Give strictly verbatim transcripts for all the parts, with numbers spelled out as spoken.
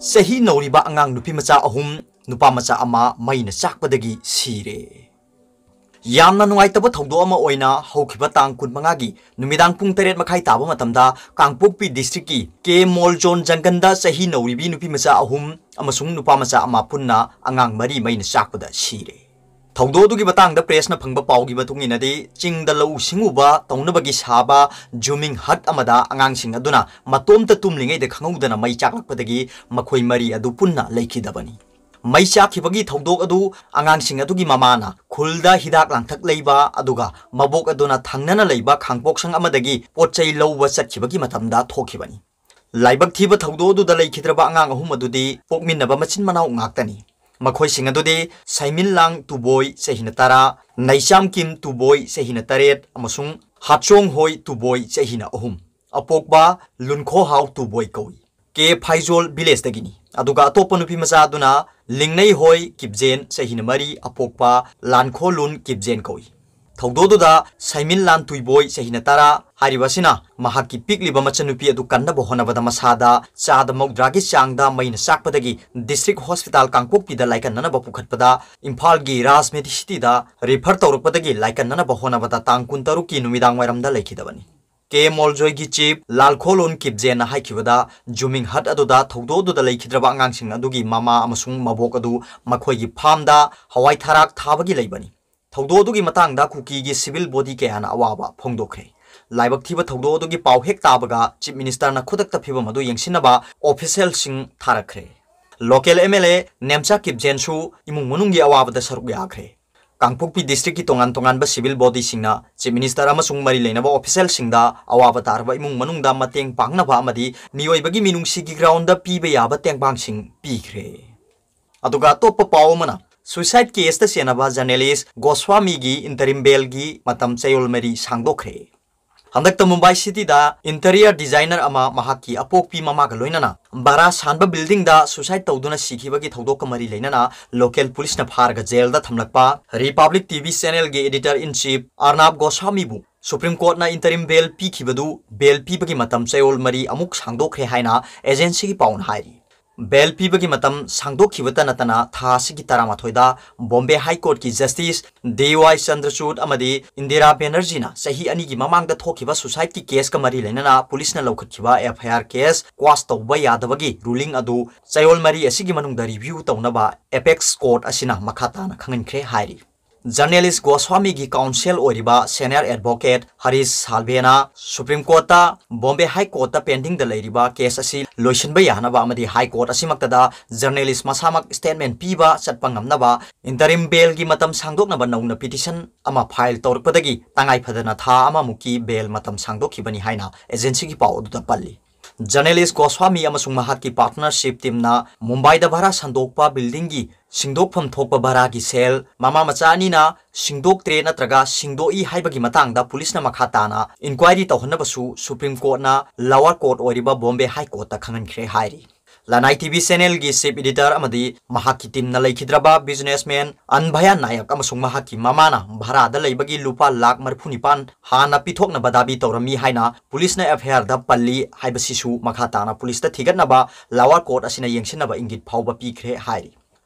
ꯆꯍꯤ ꯅꯧꯔꯤꯕ ꯑꯉꯥꯡ ꯅꯨꯄꯤ ꯃꯆꯥ ꯑꯍꯨꯝ, ꯅꯨꯄꯥ ꯃꯆꯥ ꯑꯃ ꯃꯩꯅ ꯆꯥꯛꯄꯗꯒꯤ ꯁꯤꯔꯦ꯫ ꯌꯥꯝꯅ ꯅꯨꯡꯉꯥꯏꯇꯕ ꯊꯧꯗꯣꯛ ꯑꯃ ꯑꯣꯏꯅ ꯍꯧꯈꯤꯕ ꯇꯥꯡ ꯀꯨꯟꯃꯉꯥꯒꯤ ꯅꯨꯃꯤꯗꯥꯡ ꯄꯨꯡ ꯇꯔꯦꯠ ꯃꯈꯥꯏ ꯇꯥꯕ ꯃꯇꯝꯗ ꯀꯥꯡꯄꯣꯛꯄꯤ district ꯀꯤ ꯀꯦ ꯃꯣꯜ ꯖꯣꯟ ꯖꯪꯒꯟꯗ ꯆꯍꯤ ꯅꯧꯔꯤꯕꯤ ꯅꯨꯄꯤ ꯃꯆꯥ ꯑꯍꯨꯝ ꯑꯃꯁꯨꯡ ꯅꯨꯄꯥ ꯃꯆꯥ ꯑꯃ ꯄꯨꯟꯅ ꯑꯉꯥꯡ ꯃꯔꯤ ꯃꯩꯅ ꯆꯥꯛꯄꯗ ꯁꯤꯔꯦ꯫ ꯊꯧꯗꯣꯛ ꯑꯗꯨꯒꯤ ꯃꯇꯥꯡꯗ press ꯅ ꯐꯪꯕ ꯄꯥꯎꯒꯤ ꯃꯇꯨꯡ ꯏꯟꯅꯗꯤ, ꯆꯤꯡꯗ ꯂꯧꯎ ꯁꯤꯡꯎꯕ ꯇꯧꯅꯕꯒꯤ ꯁꯥꯕ ꯖꯨꯃꯤꯡ hut ꯑꯃꯗ ꯑꯉꯥꯡꯁꯤꯡ ꯑꯗꯨꯅ ꯃꯇꯣꯝꯇ ꯇꯨꯝꯂꯤꯉꯩꯗ ꯈꯪꯍꯧꯗꯅ ꯃꯩ ꯆꯥꯛꯂꯛꯄꯗꯒꯤ ꯃꯈꯣꯏ ꯃꯔꯤ ꯑꯗꯨ ꯄꯨꯟꯅ ꯂꯩꯈꯤꯗꯕꯅꯤ꯫ ꯃꯩ ꯆꯥꯛꯈꯤꯕꯒꯤ ꯊꯧꯗꯣꯛ ꯑꯗꯨ ꯑꯉꯥꯡꯁꯤꯡ ꯑꯗꯨꯒꯤ ꯃꯃꯥꯅ ꯈꯨꯜꯗ ꯍꯤꯗꯥꯛ ꯂꯥꯡꯊꯛ ꯂꯩꯕ ꯑꯗꯨꯒ ꯃꯕꯣꯛ ꯑꯗꯨꯅ ꯊꯪꯅꯅ ꯂꯩꯕ ꯈꯥꯡꯄꯣꯛꯁꯪ ꯑꯃꯗꯒꯤ ꯄꯣꯠ ꯆꯩ ꯂꯧꯕ ꯆꯠꯈꯤꯕꯒꯤ ꯃꯇꯝꯗ ꯊꯣꯛꯈꯤꯕꯅꯤ꯫ ꯂꯥꯏꯕꯛ ꯊꯤꯕ ꯊꯧꯗꯣꯛ ꯑꯗꯨꯗ ꯂꯩꯈꯤꯗ꯭ꯔꯕ ꯑꯉꯥꯡ ꯑꯍꯨꯝ ꯑꯗꯨꯗꯤ ꯄꯣꯛꯃꯤꯟꯅꯕ ꯃꯆꯤꯟ ꯃꯅꯥꯎ ꯉꯥꯛꯇꯅꯤ꯫ ꯃꯈꯣꯏꯁꯤꯡ ꯑꯗꯨꯗꯤ ꯁꯩꯃꯤꯟꯂꯥꯡ ꯇꯨꯕꯣꯏ, ꯆꯍꯤꯅ ꯇꯔꯥ, ꯅꯩꯆꯥꯝꯀꯤꯝ ꯇꯨꯕꯣꯏ, ꯆꯍꯤꯅ ꯇꯔꯦꯠ, ꯑꯃꯁꯨꯡ ꯍꯥꯠꯆꯣꯡꯍꯣꯏ ꯇꯨꯕꯣꯏ, ꯆꯍꯤꯅ ꯑꯍꯨꯝ, ꯑꯄꯣꯛꯄ ꯂꯨꯟꯈꯣꯍꯥꯎ ꯇꯨꯕꯣꯏ ꯀꯧꯏ꯫ ꯀꯦ ꯐꯥꯏꯖꯣꯜ village ꯗꯒꯤꯅꯤ꯫ ꯑꯗꯨꯒ ꯑꯇꯣꯞꯄ ꯅꯨꯄꯤ ꯃꯆꯥ ꯑꯗꯨꯅ ꯂꯤꯡꯅꯩꯍꯣꯏ ꯀꯤꯞꯖꯦꯟ, ꯆꯍꯤꯅ ꯃꯔꯤ, ꯑꯄꯣꯛꯄ ꯂꯥꯟꯈꯣꯂꯨꯟ ꯀꯤꯞꯖꯦꯟ ꯀꯧꯏ꯫ ꯊꯧꯗꯣꯛ ꯑꯗꯨꯗ ꯁꯩꯃꯤꯟꯂꯥꯟ ꯇꯨꯏꯕꯣꯏ, ꯆꯍꯤꯅ ꯇꯔꯥ, ꯍꯥꯏꯔꯤꯕ ꯑꯁꯤꯅ ꯃꯍꯥꯛꯀꯤ ꯄꯤꯛꯂꯤꯕ ꯃꯆꯟꯅꯨꯄꯤ ꯑꯗꯨ ꯀꯟꯅꯕ ꯍꯣꯠꯅꯕꯗ ꯃꯁꯥꯗ ꯆꯥꯗ ꯃꯧꯗ꯭ꯔꯥꯒꯤ ꯆꯥꯡꯗ ꯃꯩꯅ ꯆꯥꯛꯄꯗꯒꯤ district hospital ꯀꯥꯡꯄꯣꯛꯄꯤꯗ ꯂꯥꯏꯀꯠꯅꯅꯕ ꯄꯨꯈꯠꯄꯗ ꯏꯝꯐꯥꯜꯒꯤ ꯔꯥꯖꯃꯦꯙꯤ city ꯗ refer ꯇꯧꯔꯛꯄꯗꯒꯤ ꯂꯥꯏꯀꯠꯅꯅꯕ ꯍꯣꯠꯅꯕꯗ ꯇꯥꯡ ꯀꯨꯟꯇꯔꯨꯛꯀꯤ ꯅꯨꯃꯤꯗꯥꯡ ꯋꯥꯏꯔꯝꯗ ꯂꯩꯈꯤꯗꯕꯅꯤ꯫ ꯀꯦ ꯃꯣꯜꯖꯣꯏꯒꯤ chief ꯂꯥꯜꯈꯣꯂꯣꯟ ꯀꯤꯞꯖꯦꯟꯅ ꯍꯥꯏꯈꯤꯕꯗ, ꯖꯨꯃꯤꯡ hut ꯑꯗꯨꯗ ꯊꯧꯗꯣꯛ ꯑꯗꯨꯗ ꯂꯩꯈꯤꯗ꯭ꯔꯕ ꯑꯉꯥꯡꯁꯤꯡ ꯑꯗꯨꯒꯤ ꯃꯃꯥ ꯑꯃꯁꯨꯡ ꯃꯕꯣꯛ ꯑꯗꯨ ꯃꯈꯣꯏꯒꯤ farm ꯗ ꯍꯋꯥꯏ ꯊꯔꯥꯛ ꯊꯥꯕꯒꯤ ꯂꯩꯕꯅꯤ꯫ ꯊꯧꯗꯣꯛ ꯑꯗꯨꯒꯤ ꯃꯇꯥꯡꯗ ꯀꯨꯀꯤꯒꯤ civil body ꯀꯌꯥꯅ ꯑꯋꯥꯕ ꯐꯣꯡꯗꯣꯛꯈ꯭ꯔꯦ꯫ ꯂꯥꯏꯕꯛ ꯊꯤꯕ ꯊꯧꯗꯣꯛ ꯑꯗꯨꯒꯤ ꯄꯥꯎ ꯍꯦꯛ ꯇꯥꯕꯒ chief minister ꯅ ꯈꯨꯗꯛꯇ ꯐꯤꯚꯝ ꯑꯗꯨ ꯌꯦꯡꯁꯤꯟꯅꯕ official ꯁꯤꯡ ꯊꯥꯔꯛꯈ꯭ꯔꯦ꯫ Local M L A Nemcha ꯀꯤꯞꯖꯦꯟꯁꯨ ꯏꯃꯨꯡ ꯃꯅꯨꯡꯒꯤ ꯑꯋꯥꯕꯗ ꯁꯔꯨꯛ ꯌꯥꯈ꯭ꯔꯦ꯫ ꯀꯥꯡꯄꯣꯛꯄꯤ district ꯀꯤ ꯇꯣꯉꯥꯟ ꯇꯣꯉꯥꯟꯕ civil body ꯁꯤꯡꯅ chief minister ꯑꯃꯁꯨꯡ ꯃꯔꯤ ꯂꯩꯅꯕ official ꯁꯤꯡꯗ ꯑꯋꯥꯕ ꯇꯥꯔꯕ ꯏꯃꯨꯡ ꯃꯅꯨꯡꯗ ꯃꯇꯦꯡ ꯄꯥꯡꯅꯕ ꯑꯃꯗꯤ ꯃꯤꯑꯣꯏꯕꯒꯤ ꯃꯤꯅꯨꯡꯁꯤꯒꯤ ground ꯗ ꯄꯤꯕ ꯌꯥꯕ ꯇꯦꯡꯕꯥꯡꯁꯤꯡ ꯄꯤꯈ꯭ꯔꯦ꯫ ꯑꯗꯨꯒ ꯑꯇꯣꯞꯄ ꯄꯥꯎ ꯑꯃꯅ, suicide case ꯇ ꯆꯦꯟꯅꯕ journalist ꯒꯣꯁ꯭ꯋꯥꯃꯤꯒꯤ interim bail ꯒꯤ ꯃꯇꯝ ꯆꯌꯣꯜ ꯃꯔꯤ ꯁꯥꯡꯗꯣꯛꯈ꯭ꯔꯦ꯫ ꯍꯟꯗꯛꯇ ꯃꯨꯝꯕꯥꯏ city ꯗ interior designer ꯑꯃ ꯃꯍꯥꯛꯀꯤ ꯑꯄꯣꯛꯄꯤ ꯃꯃꯥꯒ ꯂꯣꯏꯅꯅ ꯕꯔꯥ ꯁꯥꯟꯕ building ꯗ suicide ꯇꯧꯗꯨꯅ ꯁꯤꯈꯤꯕꯒꯤ ꯊꯧꯗꯣꯛꯀ ꯃꯔꯤ ꯂꯩꯅꯅ local police ꯅ ꯐꯥꯔꯒ jail ꯗ ꯊꯝꯂꯛꯄ Republic T V channel ꯒꯤ editor in chief ꯑꯔꯅꯥꯕ ꯒꯣꯁ꯭ꯋꯥꯃꯤꯕꯨ Supreme Court ꯅ interim bail ꯄꯤꯈꯤꯕꯗꯨ bail ꯄꯤꯕꯒꯤ ꯃꯇꯝ ꯆꯌꯣꯜ ꯃꯔꯤ ꯑꯃꯨꯛ ꯁꯥꯡꯗꯣꯛꯈ꯭ꯔꯦ ꯍꯥꯏꯅ agency ꯒꯤ ꯄꯥꯎꯅ ꯍꯥꯏꯔꯤ꯫ ꯕꯦꯜ ꯄꯤꯕꯒꯤ ꯃꯇꯝ ꯁꯥꯡꯗꯣꯛꯈꯤꯕꯇ ꯅꯠꯇꯅ ꯊꯥ ꯑꯁꯤꯒꯤ ꯇꯔꯥꯃꯥꯊꯣꯏꯗ ꯕꯣꯝꯕꯦ ꯍꯥꯏ ꯀꯣꯔꯠꯀꯤ ꯖꯁꯇꯤꯁ ꯗꯤ ꯋꯥꯏ ꯆꯟꯗ꯭ꯔꯆꯨꯗ ꯑꯃꯗꯤ ꯏꯟꯗꯤꯔꯥ ꯕꯦꯅꯔꯖꯤꯅ ꯆꯍꯤ ꯑꯅꯤꯒꯤ ꯃꯃꯥꯡꯗ ꯊꯣꯛꯈꯤꯕ ꯁꯨꯁꯥꯏꯗꯀꯤ ꯀꯦꯁꯀ ꯃꯔꯤ ꯂꯩꯅꯅ ꯄꯨꯂꯤꯁꯅ ꯂꯧꯈꯠꯈꯤꯕ ꯑꯦꯐ ꯑꯥꯏ ꯑꯥꯔ ꯀꯦꯁ ꯀ꯭ꯋꯥꯁ ꯇꯧꯕ ꯌꯥꯗꯕꯒꯤ ꯔꯨꯂꯤꯡ ꯑꯗꯨ ꯆꯌꯣꯜ ꯃꯔꯤ ꯑꯁꯤꯒꯤ ꯃꯅꯨꯡꯗ ꯔꯤꯚ꯭ꯌꯨ ꯇꯧꯅꯕ ꯑꯦꯄꯦꯛꯁ ꯀꯣꯔꯠ ꯑꯁꯤꯅ ꯃꯈꯥ ꯇꯥꯅ ꯈꯪꯍꯟꯈ꯭ꯔꯦ ꯍꯥꯏꯔꯤ꯫ ꯖꯔꯅꯦꯂꯤꯁ ꯒꯣꯁ꯭ꯋꯥꯃꯤꯒꯤ ꯀꯥꯎꯟꯁꯦꯜ ꯑꯣꯏꯔꯤꯕ senior advocate Harish ꯁꯥꯜꯚꯦꯅ supreme ꯀꯣꯔꯠꯇ Bombay ꯍꯥꯏ ꯀꯣꯔꯠꯇ ꯄꯦꯟꯗꯤꯡꯗ ꯂꯩꯔꯤꯕ ꯀꯦꯁ ꯑꯁꯤ ꯂꯣꯏꯁꯤꯟꯕ ꯌꯥꯅꯕ ꯑꯃꯗꯤ ꯍꯥꯏ ꯀꯣꯔꯠ ꯑꯁꯤꯃꯛꯇꯗ ꯖꯔꯅꯦꯂꯤꯁ ꯃꯁꯥꯃꯛ ꯁ꯭ꯇꯦꯠꯃꯦꯟ ꯄꯤꯕ ꯆꯠꯄ ꯉꯝꯅꯕ ꯏꯟꯇꯔꯤꯝ ꯕꯦꯜꯒꯤ ꯃꯇꯝ ꯁꯥꯡꯗꯣꯛꯅꯕ ꯅꯧꯅ ꯄꯤꯇꯤꯁꯟ ꯑꯃ ꯐꯥꯏꯜ ꯇꯧꯔꯛꯄꯗꯒꯤ ꯇꯉꯥꯏ ꯐꯗꯅ ꯊꯥ ꯑꯃꯃꯨꯛꯀꯤ ꯕꯦꯜ ꯃꯇꯝ ꯁꯥꯡꯗꯣꯛꯈꯤꯕꯅꯤ ꯍꯥꯏꯅ ꯑꯦꯖꯦꯟꯁꯤꯒꯤ ꯄꯥꯎ ꯑꯗꯨꯗ ꯄꯜꯂꯤ꯫ ꯖꯔꯅꯦꯂꯤꯁ ꯒꯣꯁ꯭ꯋꯥꯃꯤ ꯑꯃꯁꯨꯡ ꯃꯍꯥꯛꯀꯤ ꯄꯥꯔꯠꯅꯔꯁꯤꯞ ꯇꯤꯝꯅ ꯃꯨꯝꯕꯥꯏꯗ ꯚꯔꯥ ꯁꯟꯗꯣꯛꯄ ꯕꯤꯜꯗꯤꯡꯒꯤ ꯁꯤꯡꯗꯣꯛꯐꯝ ꯊꯣꯛꯄ ꯚꯔꯥꯒꯤ ꯁꯦꯜ, ꯃꯃꯥ ꯃꯆꯥ ꯑꯅꯤꯅ ꯁꯤꯡꯗꯣꯛꯇ꯭ꯔꯦ ꯅꯠꯇ꯭ꯔꯒ ꯁꯤꯡꯗꯣꯛꯏ ꯍꯥꯏꯕꯒꯤ ꯃꯇꯥꯡꯗ ꯄꯨꯂꯤꯁꯅ ꯃꯈꯥ ꯇꯥꯅ ꯏꯟꯀ꯭ꯋꯥꯏꯔꯤ ꯇꯧꯍꯟꯅꯕꯁꯨ ꯁꯨꯄ꯭ꯔꯤꯝ ꯀꯣꯔꯠꯅ ꯂꯋꯔ ꯀꯣꯔꯠ ꯑꯣꯏꯔꯤꯕ ꯕꯣꯝꯕꯦ ꯍꯥꯏ ꯀꯣꯔꯠꯇ ꯈꯪꯍꯟꯈ꯭ꯔꯦ ꯍꯥꯏꯔꯤ꯫ ꯂꯅꯥꯏ ꯇꯤ ꯚꯤ ꯆꯦꯅꯦꯜꯒꯤ ꯆꯤꯐ ꯏꯗꯤꯇꯔ ꯑꯃꯗꯤ ꯃꯍꯥꯛꯀꯤ ꯇꯤꯝꯅ ꯂꯩꯈꯤꯗ꯭ꯔꯕ ꯕꯤꯖꯤꯅꯦꯁꯃꯦꯟ ꯑꯟꯚꯌꯥ ꯅꯥꯌꯛ ꯑꯃꯁꯨꯡ ꯃꯍꯥꯛꯀꯤ ꯃꯃꯥꯅ ꯚꯔꯥꯗ ꯂꯩꯕꯒꯤ ꯂꯨꯄꯥ ꯂꯥꯈ ꯃꯔꯤꯐꯨ ꯅꯤꯄꯥꯟ ꯍꯥꯟꯅ ꯄꯤꯊꯣꯛꯅꯕ ꯗꯥꯕꯤ ꯇꯧꯔꯝꯃꯤ ꯍꯥꯏꯅ ꯄꯨꯂꯤꯁꯅ ꯑꯦꯐ ꯑꯥꯏ ꯑꯥꯔꯗ ꯄꯜꯂꯤ ꯍꯥꯏꯕꯁꯤꯁꯨ ꯃꯈꯥ ꯇꯥꯅ ꯄꯨꯂꯤꯁꯇ ꯊꯤꯒꯠꯅꯕ ꯂꯋꯔ ꯀꯣꯔꯠ ꯑꯁꯤꯅ ꯌꯦꯡꯁꯤꯟꯅꯕ ꯏꯪꯒꯤꯠ ꯐꯥꯎꯕ ꯄꯤꯈ꯭ꯔꯦ ꯍꯥꯏꯔꯤ꯫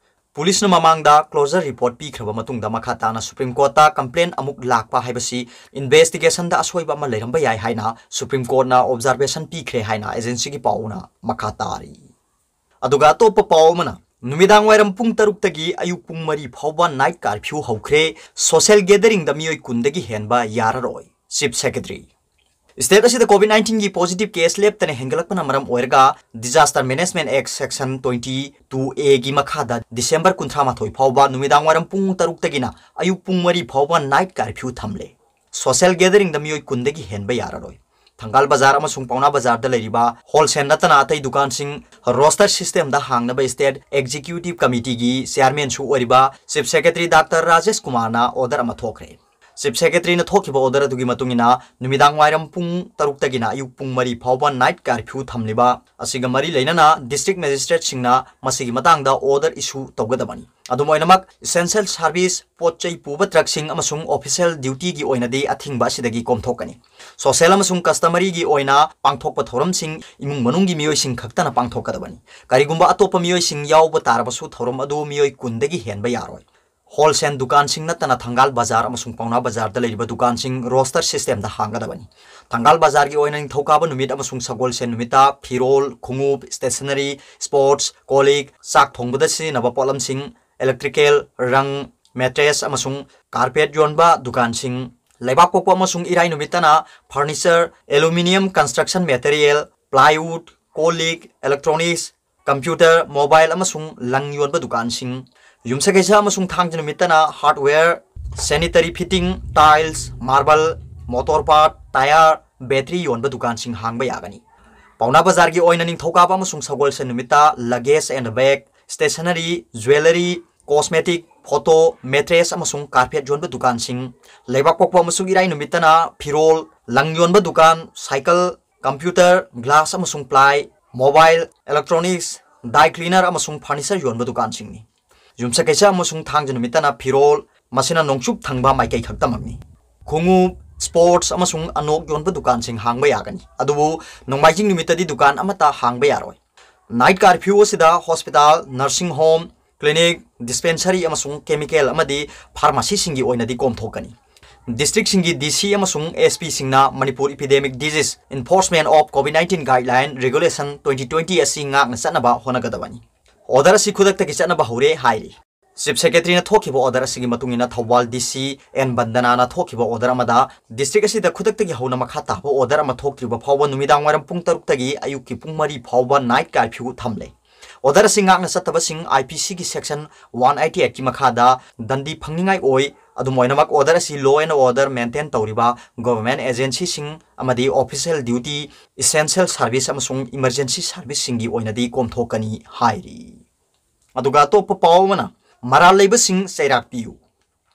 ꯄꯨꯂꯤꯁꯅ ꯃꯃꯥꯡꯗ ꯀ꯭ꯂꯣꯖꯔ ꯔꯤꯄꯣꯔꯠ ꯄꯤꯈ꯭ꯔꯕ ꯃꯇꯨꯡꯗ ꯃꯈꯥ ꯇꯥꯅ ꯁꯨꯄ꯭ꯔꯤꯝ ꯀꯣꯔꯠꯇ ꯀꯝꯄ꯭ꯂꯦꯟ ꯑꯃꯨꯛ ꯂꯥꯛꯄ ꯍꯥꯏꯕꯁꯤ ꯏꯟꯚꯦꯁꯇꯤꯒꯦꯁꯟꯗ ꯑꯁꯣꯏꯕ ꯑꯃ ꯂꯩꯔꯝꯕ ꯌꯥꯏ ꯍꯥꯏꯅ ꯁꯨꯄ꯭ꯔꯤꯝ ꯀꯣꯔꯠꯅ ꯑꯣꯕꯖꯥꯔꯕꯦꯁꯟ ꯄꯤꯈ꯭ꯔꯦ ꯍꯥꯏꯅ ꯑꯦꯖꯦꯟꯁꯤꯒꯤ ꯄꯥꯎꯅ ꯃꯈꯥ ꯇꯥꯔꯤ꯫ ꯑꯗꯨꯒ ꯑꯇꯣꯞꯄ ꯄꯥꯎ ꯑꯃꯅ, ꯅꯨꯃꯤꯗꯥꯡ ꯋꯥꯏꯔꯝ ꯄꯨꯡ ꯇꯔꯨꯛꯇꯒꯤ ꯑꯌꯨꯛ ꯄꯨꯡ ꯃꯔꯤ ꯐꯥꯎꯕ ꯅꯥꯏꯠ ꯀꯥꯔꯐ꯭ꯌꯨ ꯍꯧꯈ꯭ꯔꯦ, ꯁꯣꯁꯤꯌꯦꯜ ꯒꯦꯗꯔꯤꯡꯗ ꯃꯤꯑꯣꯏ ꯀꯨꯟꯗꯒꯤ ꯍꯦꯟꯕ ꯌꯥꯔꯔꯣꯏ, ꯆꯤꯐ ꯁꯦꯀ꯭ꯔꯦꯇꯔꯤ꯫ ꯁ꯭ꯇꯦꯠ ꯑꯁꯤꯗ ꯀꯣꯚꯤꯗ ꯅꯥꯏꯟꯇꯤꯟꯒꯤ ꯄꯣꯖꯤꯇꯤꯚ ꯀꯦꯁ ꯂꯦꯞꯇꯅ ꯍꯦꯟꯒꯠꯂꯛꯄꯅ ꯃꯔꯝ ꯑꯣꯏꯔꯒ ꯗꯤꯖꯥꯁꯇꯔ ꯃꯦꯅꯦꯖꯃꯦꯟꯠ ꯑꯦꯛ ꯁꯦꯛꯁꯟ ꯇ꯭ꯋꯦꯟꯇꯤ ꯇꯨ ꯑꯦꯒꯤ ꯃꯈꯥꯗ ꯗꯤꯁꯦꯝꯕꯔ ꯀꯨꯟꯊ꯭ꯔꯥ ꯃꯥꯊꯣꯏ ꯐꯥꯎꯕ ꯅꯨꯃꯤꯗꯥꯡ ꯋꯥꯏꯔꯝ ꯄꯨꯡ ꯇꯔꯨꯛꯇꯒꯤꯅ ꯑꯌꯨꯛ ꯄꯨꯡ ꯃꯔꯤ ꯐꯥꯎꯕ ꯅꯥꯏꯠ ꯀꯥꯔꯐ꯭ꯌꯨ ꯊꯝꯂꯦ꯫ ꯁꯣꯁꯤꯌꯦꯜ ꯒꯦꯗꯔꯤꯡꯗ ꯃꯤꯑꯣꯏ ꯀꯨꯟꯗꯒꯤ ꯍꯦꯟꯕ ꯌꯥꯔꯔꯣꯏ꯫ ꯊꯪꯒꯥꯜ ꯕꯖꯥꯔ ꯑꯃꯁꯨꯡ ꯄꯥꯎꯅꯥ ꯕꯖꯥꯔꯗ ꯂꯩꯔꯤꯕ ꯍꯣꯜꯁꯦꯜ ꯅꯠꯇꯅ ꯑꯇꯩ ꯗꯨꯀꯥꯟꯁꯤꯡ ꯔꯣꯁꯇꯔ ꯁꯤꯁꯇꯦꯝꯗ ꯍꯥꯡꯅꯕ ꯁ꯭ꯇꯦꯠ ꯑꯦꯛꯖꯤꯀ꯭ꯌꯨꯇꯤꯚ ꯀꯃꯤꯇꯤꯒꯤ ꯆꯦꯌꯔꯃꯦꯟꯁꯨ ꯑꯣꯏꯔꯤꯕ ꯆꯤꯐ ꯁꯦꯀ꯭ꯔꯦꯇꯔꯤ ꯗꯥꯛꯇꯔ ꯔꯥꯖꯦꯁ ꯀꯨꯃꯥꯔꯅ ꯑꯣꯔꯗꯔ ꯑꯃ ꯊꯣꯛꯈ꯭ꯔꯦ꯫ Chief Secretary ꯅ ꯊꯣꯛꯈꯤꯕ order ꯑꯗꯨꯒꯤ ꯃꯇꯨꯡ ꯏꯟꯅ, ꯅꯨꯃꯤꯗꯥꯡ ꯋꯥꯏꯔꯝ ꯄꯨꯡ ꯇꯔꯨꯛꯇꯒꯤꯅ ꯑꯌꯨꯛ ꯄꯨꯡ ꯃꯔꯤ ꯐꯥꯎꯕ night curfew ꯊꯝꯂꯤꯕ ꯑꯁꯤꯒ ꯃꯔꯤ ꯂꯩꯅꯅ district magistrate ꯁꯤꯡꯅ ꯃꯁꯤꯒꯤ ꯃꯇꯥꯡꯗ order issue ꯇꯧꯒꯗꯕꯅꯤ꯫ ꯑꯗꯨꯝ ꯑꯣꯏꯅꯃꯛ, essential service, ꯄꯣꯠ ꯆꯩ ꯄꯨꯕ truck ꯁꯤꯡ ꯑꯃꯁꯨꯡ official duty ꯒꯤ ꯑꯣꯏꯅꯗꯤ ꯑꯊꯤꯡꯕ ꯑꯁꯤꯗꯒꯤ ꯀꯣꯝꯊꯣꯛꯀꯅꯤ꯫ Social ꯑꯃꯁꯨꯡ customary ꯒꯤ ꯑꯣꯏꯅ ꯄꯥꯡꯊꯣꯛꯄ ꯊꯧꯔꯝꯁꯤꯡ ꯏꯃꯨꯡ ꯃꯅꯨꯡꯒꯤ ꯃꯤꯑꯣꯏꯁꯤꯡ ꯈꯛꯇꯅ ꯄꯥꯡꯊꯣꯛꯀꯗꯕꯅꯤ꯫ ꯀꯔꯤꯒꯨꯝꯕ ꯑꯇꯣꯞꯄ ꯃꯤꯑꯣꯏꯁꯤꯡ ꯌꯥꯎꯕ ꯇꯥꯔꯕꯁꯨ, ꯊꯧꯔꯝ ꯑꯗꯨ ꯃꯤꯑꯣꯏ ꯀꯨꯟꯗꯒꯤ ꯍꯦꯟꯕ ꯌꯥꯔꯣꯏ꯫ Wholesale ꯗꯨꯀꯥꯟꯁꯤꯡ ꯅꯠꯇꯅ ꯊꯪꯒꯥꯜ ꯕꯖꯥꯔ ꯑꯃꯁꯨꯡ ꯄꯥꯎꯅꯥ ꯕꯖꯥꯔꯗ ꯂꯩꯔꯤꯕ ꯗꯨꯀꯥꯟꯁꯤꯡ roster system ꯗ ꯍꯥꯡꯒꯗꯕꯅꯤ꯫ ꯊꯪꯒꯥꯜ ꯕꯖꯥꯔꯒꯤ ꯑꯣꯏꯅ ꯅꯤꯡꯊꯧꯀꯥꯕ ꯅꯨꯃꯤꯠ ꯑꯃꯁꯨꯡ ꯁꯒꯣꯜꯁꯦꯟ ꯅꯨꯃꯤꯠꯇ ꯐꯤꯔꯣꯜ, ꯈꯣꯡꯎꯞ, stationery, sports, ꯀꯣꯜ ꯂꯤꯛ, ꯆꯥꯛ ꯊꯣꯡꯕꯗ ꯁꯤꯖꯤꯟꯅꯕ ꯄꯣꯠꯂꯝꯁꯤꯡ, electrical, ꯔꯪ, mattress ꯑꯃꯁꯨꯡ carpet ꯌꯣꯟꯕ ꯗꯨꯀꯥꯟꯁꯤꯡ, ꯂꯩꯕꯥꯛꯄꯣꯛꯄ ꯑꯃꯁꯨꯡ ꯏꯔꯥꯏ ꯅꯨꯃꯤꯠꯇꯅ furniture, aluminium construction material, plywood, call ꯂꯤꯛ, electronics, computer, mobile ꯑꯃꯁꯨꯡ ꯂꯪ ꯌꯣꯟꯕ ꯗꯨꯀꯥꯟꯁꯤꯡ, ꯌꯨꯝꯁꯀꯩꯁ ꯑꯃꯁꯨꯡ ꯊꯥꯡꯖ ꯅꯨꯃꯤꯠꯇꯅ hardware, sanitary fitting, tiles, marble, motor part, tyre, battery ꯌꯣꯟꯕ ꯗꯨꯀꯥꯟꯁꯤꯡ ꯍꯥꯡꯕ ꯌꯥꯒꯅꯤ꯫ ꯄꯥꯎꯅꯥ ꯕꯖꯥꯔꯒꯤ ꯑꯣꯏꯅ ꯅꯤꯡꯊꯧꯀꯥꯕ ꯑꯃꯁꯨꯡ ꯁꯒꯣꯜꯁꯦꯟ ꯅꯨꯃꯤꯠꯇ luggage and bag, stationery, jewellery, cosmetic, photo, mattress ꯑꯃꯁꯨꯡ carpet ꯌꯣꯟꯕ ꯗꯨꯀꯥꯟꯁꯤꯡ, ꯂꯩꯕꯥꯛꯄꯣꯛꯄ ꯑꯃꯁꯨꯡ ꯏꯔꯥꯏ ꯅꯨꯃꯤꯠꯇꯅ ꯐꯤꯔꯣꯜ, ꯂꯪ ꯌꯣꯟꯕ ꯗꯨꯀꯥꯟ, cycle, computer, glass ꯑꯃꯁꯨꯡ ply, mobile, electronics, dry cleaner ꯑꯃꯁꯨꯡ furniture ꯌꯣꯟꯕ ꯗꯨꯀꯥꯟꯁꯤꯡꯅꯤ꯫ ꯌꯨꯝꯁꯀꯩꯁ ꯑꯃꯁꯨꯡ ꯊꯥꯡꯖ ꯅꯨꯃꯤꯠꯇꯅ ꯐꯤꯔꯣꯜ, ꯃꯁꯤꯅ ꯅꯣꯡꯆꯨꯞ ꯊꯪꯕ ꯃꯥꯏꯀꯩ ꯈꯛꯇꯃꯛꯅꯤ꯫ ꯈꯣꯡꯎꯞ, sports ꯑꯃꯁꯨꯡ ꯑꯅꯣꯛ ꯌꯣꯟꯕ ꯗꯨꯀꯥꯟꯁꯤꯡ ꯍꯥꯡꯕ ꯌꯥꯒꯅꯤ, ꯑꯗꯨꯕꯨ ꯅꯣꯡꯃꯥꯏꯖꯤꯡ ꯅꯨꯃꯤꯠꯇꯗꯤ ꯗꯨꯀꯥꯟ ꯑꯃꯠꯇ ꯍꯥꯡꯕ ꯌꯥꯔꯣꯏ꯫ Night curfew ꯑꯁꯤꯗ hospital, nursing home, clinic, dispensary ꯑꯃꯁꯨꯡ chemical ꯑꯃꯗꯤ pharmacy ꯁꯤꯡꯒꯤ ꯑꯣꯏꯅꯗꯤ ꯀꯣꯝꯊꯣꯛꯀꯅꯤ꯫ District ꯁꯤꯡꯒꯤ D C ꯑꯃꯁꯨꯡ S P ꯁꯤꯡꯅ Manipur Epidemic Disease Enforcement of COVID nineteen Guideline Regulation twenty twenty ꯑꯁꯤ ꯉꯥꯛꯅ ꯆꯠꯅꯕ ꯍꯣꯠꯅꯒꯗꯕꯅꯤ꯫ Order ꯑꯁꯤ ꯈꯨꯗꯛꯇꯒꯤ ꯆꯠꯅꯕ ꯍꯧꯔꯦ ꯍꯥꯏꯔꯤ꯫ Chief Secretary ꯅ ꯊꯣꯛꯈꯤꯕ order ꯑꯁꯤꯒꯤ ꯃꯇꯨꯡ ꯏꯟꯅ ꯊꯧꯕꯥꯜ D C N ꯕꯟꯗꯅꯥꯅ ꯊꯣꯛꯈꯤꯕ order ꯑꯃꯗ, district ꯑꯁꯤꯗ ꯈꯨꯗꯛꯇꯒꯤ ꯍꯧꯅ ꯃꯈꯥ ꯇꯥꯕ order ꯑꯃ ꯊꯣꯛꯇ꯭ꯔꯤꯕ ꯐꯥꯎꯕ ꯅꯨꯃꯤꯗꯥꯡ ꯋꯥꯏꯔꯝ ꯄꯨꯡ ꯇꯔꯨꯛꯇꯒꯤ ꯑꯌꯨꯛꯀꯤ ꯄꯨꯡ ꯃꯔꯤ ꯐꯥꯎꯕ night curfew ꯊꯝꯂꯦ꯫ Order ꯑꯁꯤ ꯉꯥꯛꯅ ꯆꯠꯇꯕꯁꯤꯡ I P C ꯒꯤ section one eighty eight ꯀꯤ ꯃꯈꯥꯗ ꯗꯟꯗꯤ ꯐꯪꯅꯤꯡꯉꯥꯏ ꯑꯣꯏ꯫ ꯑꯗꯨꯝ ꯑꯣꯏꯅꯃꯛ, order ꯑꯁꯤ law and order maintain ꯇꯧꯔꯤꯕ government agency ꯁꯤꯡ ꯑꯃꯗꯤ official duty, essential service ꯑꯃꯁꯨꯡ emergency service ꯁꯤꯡꯒꯤ ꯑꯣꯏꯅꯗꯤ ꯀꯣꯝꯊꯣꯛꯀꯅꯤ ꯍꯥꯏꯔꯤ꯫ ꯑꯗꯨꯒ ꯑꯇꯣꯞꯄ ꯄꯥꯎ ꯑꯃꯅ, ꯃꯔꯥꯜ ꯂꯩꯕꯁꯤꯡ ꯆꯩꯔꯥꯛ ꯄꯤꯌꯨ꯫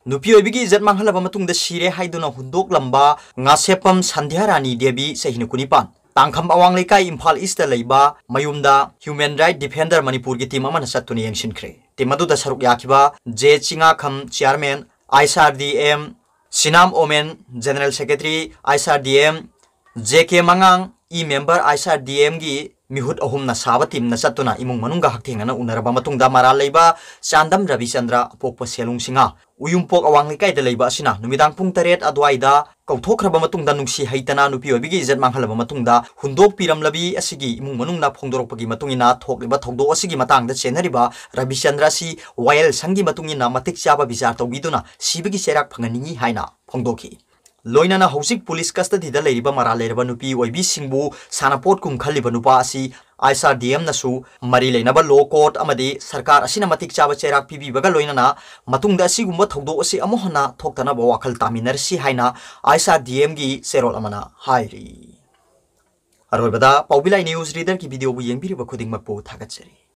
ꯅꯨꯄꯤ ꯑꯣꯏꯕꯤꯒꯤ ꯏꯖꯠ ꯃꯥꯡꯍꯜꯂꯕ ꯃꯇꯨꯡꯗ ꯁꯤꯔꯦ ꯍꯥꯏꯗꯨꯅ ꯍꯨꯟꯗꯣꯛꯂꯝꯕ ꯉꯥꯁꯦꯞꯄꯝ ꯁꯟꯙ꯭ꯌꯥ ꯔꯥꯅꯤ ꯗꯦꯕꯤ, ꯆꯍꯤ ꯀꯨꯟꯅꯤꯄꯥꯟ, ꯇꯥꯡꯈꯝ ꯑꯋꯥꯡ ꯂꯩꯀꯥꯏ, ꯏꯝꯐꯥꯜ ꯏꯁꯇ ꯂꯩꯕ ꯃꯌꯨꯝꯗ human right defender ꯃꯅꯤꯄꯨꯔꯒꯤ team ꯑꯃꯅ ꯆꯠꯇꯨꯅ ꯌꯦꯡꯁꯤꯟꯈ꯭ꯔꯦ꯫ Team ꯑꯗꯨꯗ ꯁꯔꯨꯛ ꯌꯥꯈꯤꯕ J Chingakham, chairman, ISRDM, Sinam Omen, general secretary, ISRDM, J K ꯃꯉꯥꯡ, ꯏ member, ISRDM ꯒꯤ ꯃꯤꯍꯨꯠ ꯑꯍꯨꯝꯅ ꯁꯥꯕ team ꯅ ꯆꯠꯇꯨꯅ ꯏꯃꯨꯡ ꯃꯅꯨꯡꯒ ꯍꯛꯊꯦꯡꯅꯅ ꯎꯅꯔꯕ ꯃꯇꯨꯡꯗ ꯃꯔꯥꯜ ꯂꯩꯕ ꯆꯥꯟꯗꯝ ꯔꯕꯤꯆꯟꯗ꯭ꯔ, ꯑꯄꯣꯛꯄ ꯁꯦꯂꯨꯡ ꯁꯤꯡꯍ, ꯎꯌꯨꯝꯄꯣꯛ ꯑꯋꯥꯡ ꯂꯩꯀꯥꯏꯗ ꯂꯩꯕ ꯑꯁꯤꯅ ꯅꯨꯃꯤꯗꯥꯡ ꯄꯨꯡ ꯇꯔꯦꯠ ꯑꯗꯨꯋꯥꯏꯗ ꯀꯧꯊꯣꯛꯈ꯭ꯔꯕ ꯃꯇꯨꯡꯗ ꯅꯨꯡꯁꯤ ꯍꯩꯇꯅ ꯅꯨꯄꯤ ꯑꯣꯏꯕꯤꯒꯤ ꯏꯖꯠ ꯃꯥꯡꯍꯜꯂꯕ ꯃꯇꯨꯡꯗ ꯍꯨꯟꯗꯣꯛꯄꯤꯔꯝꯂꯕꯤ ꯑꯁꯤꯒꯤ ꯏꯃꯨꯡ ꯃꯅꯨꯡꯅ ꯐꯣꯡꯗꯣꯔꯛꯄꯒꯤ ꯃꯇꯨꯡ ꯏꯟꯅ ꯊꯣꯛꯂꯤꯕ ꯊꯧꯗꯣꯛ ꯑꯁꯤꯒꯤ ꯃꯇꯥꯡꯗ ꯆꯦꯟꯅꯔꯤꯕ ꯔꯕꯤꯆꯟꯗ꯭ꯔ ꯑꯁꯤ ꯋꯥꯌꯦꯜ ꯁꯪꯒꯤ ꯃꯇꯨꯡ ꯏꯟꯅ ꯃꯇꯤꯛ ꯆꯥꯕ ꯕꯤꯆꯥꯔ ꯇꯧꯕꯤꯗꯨꯅ ꯁꯤꯕꯒꯤ ꯆꯩꯔꯥꯛ ꯐꯪꯍꯟꯅꯤꯡꯏ ꯍꯥꯏꯅ ꯐꯣꯡꯗꯣꯛꯈꯤ꯫ ꯂꯣꯏꯅꯅ ꯍꯧꯖꯤꯛ police custody ꯗ ꯂꯩꯔꯤꯕ ꯃꯔꯥꯜ ꯂꯩꯔꯕ ꯅꯨꯄꯤ ꯑꯣꯏꯕꯤꯁꯤꯡꯕꯨ ꯁꯥꯟꯅꯄꯣꯠ ꯀꯨꯝ ꯈꯜꯂꯤꯕ ꯅꯨꯄꯥ ꯑꯁꯤ ISRDM ꯅꯁꯨ ꯃꯔꯤ ꯂꯩꯅꯕ law court ꯑꯃꯗꯤ ꯁꯔꯀꯥꯔ ꯑꯁꯤꯅ ꯃꯇꯤꯛ ꯆꯥꯕ ꯆꯩꯔꯥꯛ ꯄꯤꯕꯤꯕꯒ ꯂꯣꯏꯅꯅ ꯃꯇꯨꯡꯗ ꯑꯁꯤꯒꯨꯝꯕ ꯊꯧꯗꯣꯛ ꯑꯁꯤ ꯑꯃꯨꯛ ꯍꯟꯅ ꯊꯣꯛꯇꯅꯕ ꯋꯥꯈꯜ ꯇꯥꯃꯤꯟꯅꯔꯁꯤ ꯍꯥꯏꯅ ISRDM ꯒꯤ ꯆꯦꯔꯣꯜ ꯑꯃꯅ ꯍꯥꯏꯔꯤ꯫ ꯑꯔꯣꯏꯕꯗ ꯄꯥꯎꯕꯤꯂꯥꯏ news reader ꯒꯤ video ꯕꯨ ꯌꯦꯡꯕꯤꯔꯤꯕ ꯈꯨꯗꯤꯡꯃꯛꯄꯨ ꯊꯥꯒꯠꯆꯔꯤ꯫